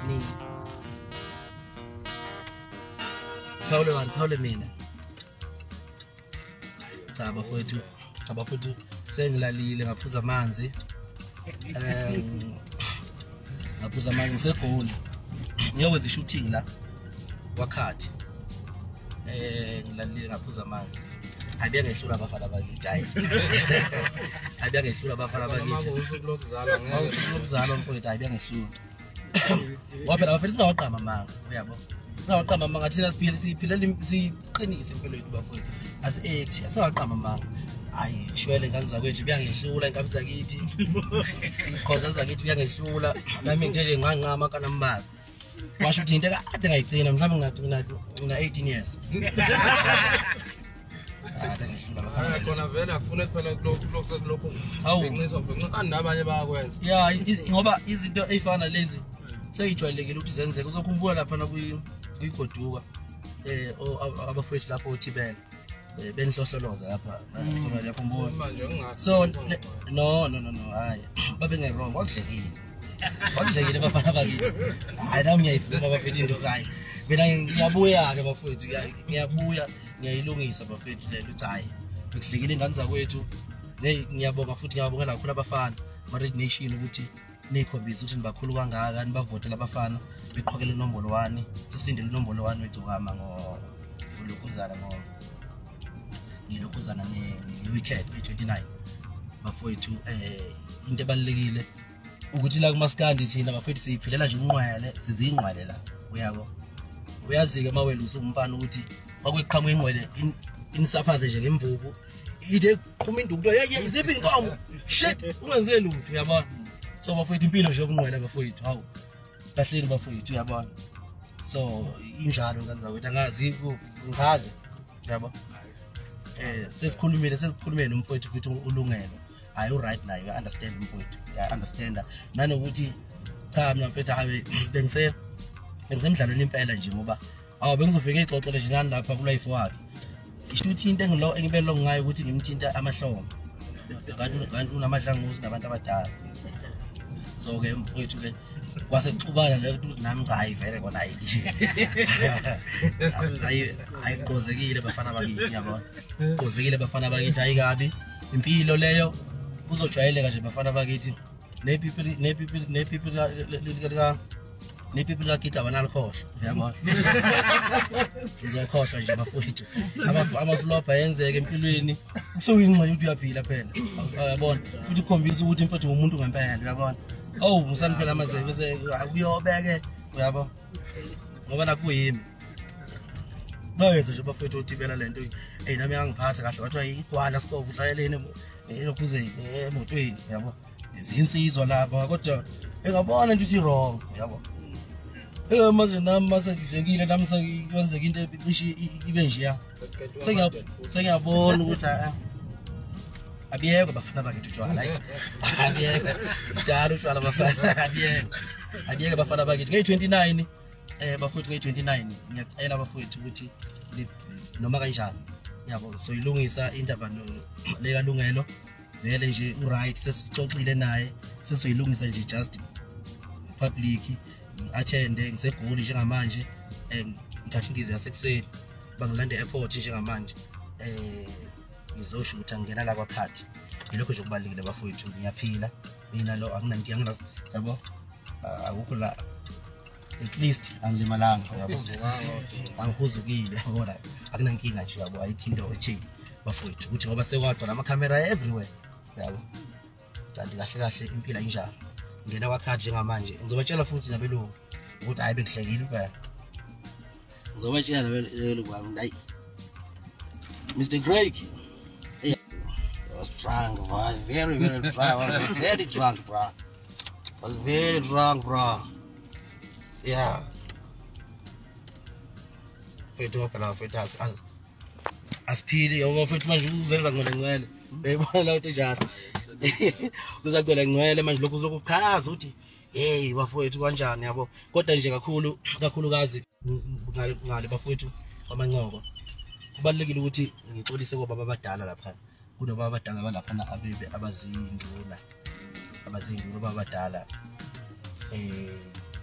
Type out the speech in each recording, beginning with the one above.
Nini? Phawule wani, phawule mina. Cha bafowethu, cha bafowethu, sengilalile ngaphuza amanzi. Ngaphuza amanzi ngiseGoli. Ngiyokwenza i-shooting la kwakhathi. Ngilalile ngaphuza amanzi. Hayi biyangehlula abafana bakithi, hayi. Hayi biyangehlula abafana bakithi. Usuku lokuzalwa ngeke. Usuku lokuzalwa mfowethu, hayi biyangehlula. Ngoba phela bafethu singawaqamba amanga, uyabo. Singawaqamba amanga thina siphile siphilela siqinise impilo yethu bafowethu. Asi-act, asingawaqamba amanga. Hayi shwele ingane zakwethu biyangehlula inkabi zakithi. Ikhoza zakithi biyangehlula. Nami ngithe nje nganqama kanambazi. Washo ukuthi into kade ngayigcina mhlawumbe ngina 18 years. Khona vele akufune kuphela kulokhu benciswa benciswa nabanye bayakwenza. Yeah, ngoba izinto ezifana lezi seyijwayelekile ukuthi zenzeke. Uzokhumbula lapha kuyigoduka abafowethu lapho othibela benhlohloloza lapha uyakhumbula. So no hayi babe nge-wrong, kwakudlekile. Kwakudlekile bafana bakithi. Hayi nami ngiyayivuma bafethu into hayi. Mina ngiyabuya-ke bafowethu, ngiyabuya ngiyayilungisa bafethu le ukuthi hayi bekudlekile ingane zakwethu. Ngiyabonga futhi ngiyabongela kakhulu abafana ma-Red Nation ukuthi niyikhombise ukuthi nibakhulu kangaka, nibavotele abafana beqhokele unombolo 1. Sesilindele unombolo 1 wegcokama ngolokuzana ngilokuzana nge-weekend nge-29 bafowethu. Into ebalulekile ukuthi la kumaskandi thina bafowethu siyiphilela nje unqwele, siziyingqwele la, uyabo. Uyazi-ke mawele usumfana ukuthi kwakweqhamuka ingqwele inisaphaze nje ngemvubu ithe qhuma induku kuthiwa hey iziphi inkomo, shit ungenze lutho, uyabona. So bafowethu impilo nje yobungqwele bafowethu, hawu kahleni bafowethu, uyabona. So injalo ngane zakwethu, angazi ngichaze, uyabo. Sesikhulumile nomfowethu futhi ulungelo. Hayi u-right naye, uya-understand umfowethu, uya-understanda nanokuthi cha mina mfethu hayi bengisemdlalweni impela nje ngoba awu bengizofika ixoxele nje nani lapha ku-life wakhe. Isho ukuthi into engibe long ngayo ukuthi ngimthinta amahlombe kanti unamadlanguzi nabantu abadala. So ke mfowethu ke kwase kuxubana le ukuthi nami cha hayi vele kona hayi ayigqozekile bafana bakithi, yabona. Gqozekile bafana bakithi, hayi kabi impilo leyo kuzojwayeleka nje bafana bakithi. Nepipi lakhithi abanalikhohlwa, uyabona. Ngizokhohlwa nje bafowethu. Amaflop ayenzeka empilweni, kusuke ingxenye ukuthi uyaphila phela, uyabona. Futhi ukukhombisa ukuthi mfethu umuntu ngempela, uyabona. Oh musani phela amazebe bese kuyobeke, uyabo. Ngoba nakuyimi bayenza nje bafowethu othibela lento. Hey nami angiphatha kahle kwathiwa igwala sikovu udlaleleni elokhuzeni emotweni, uyabo. Izinsizwa lapha kodwa engabona into ithi wrong, uyabo. Manje nami mase ngidlekile nami sekwenzeka into ecishe ibe nje ya. Sengiyabona ukuthi abiyekho bafana bakithi utshwala, hayi abiyekho kudala utshwala bafana, abiyekho abiyeke bafana bakithi. Ngeyi-29 bafowethu, ngeyi-29 ngiyacela bafowethu ukuthi noma kanjani, yabo, soyilungisa indaba lekalungelo vele nje u-right, sesixoxile naye sesoyilungisa nje just public attende. NgiseGoli njengamanje, ngithatha indiza yasekuseni bangilande e-airport njengamanje, ngizoshutha ngingena la kwaphathi. Yilokho nje okubalulekile bafowethu, ngiyaphila mina lo akunankinga, yabo, akukho la, at least angilimalanga, yabo, angihuzukile, yabona, akunankinga nje, yabo, ayikho into etheni bafowethu ukuthi ngoba sekwagcwala amakhamera everywhere, yabo. Kanti kahle kahle impilo injalo. Ngena kwakhathi njengamanje ngizobatshela futhi nabelungu ukuthi hayi bekuhlekile impela. Ngizobatshela nabelungu bami, hayi Mr. Craig, yeah, I was drunk, bro. Very, very drunk. I was very drunk, bro. I was very drunk, bro. Yeah. Mfethu phela mfethu asiphili yabo mfethu manje uzenza ngcwele ngcwele. Uyayibona la into njalo. Uzenza ngcwele ngcwele manje lokhu uzokuchaza ukuthi hey bafowethu kanjani, yabo. Kodwa nje kakhulu kakhulukazi ngale bafowethu kwamancoko kubalulekile ukuthi ngixolise kobaba abadala lapha. Kunobaba abadala abalapha abebe abazinduna, abazinduna obaba abadala.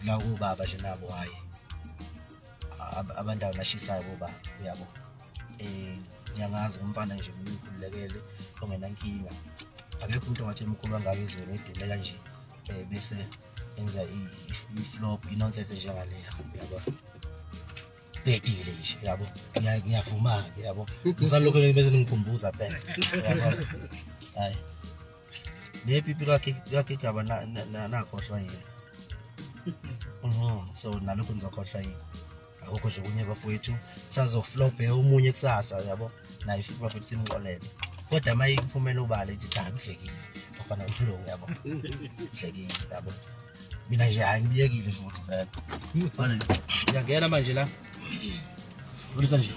La obaba nje nabo hayi abantu abashisayo bobaba uyabo. Ngiyangazi umfana nje umkhululekele ongenankinga. Akekho umuntu ongathi emkhulu kangaka ezweni edume kanje bese enza i-flop i-nonsense njengaleya uyabo. Bedile nje yabo, ngiyavuma-ke yabo. Ngisalokhu bese ningikhumbuza phela yabo. Hayi le pipi lakhe igaba nakhohlwa yini. So nalokho nizokhohlwa yini. Akukho nje okunye bafowethu, sazoflophe omunye kusasa yabo, naye futhi bafethu simxolele. Kodwa uma iphumela ubala ithi cha kudlekile bafana umlungu yabo, kudlekile yabo. Mina nje hayi ngibiyekile futhi vele. Ngiyangena manje la. Ulisa nje.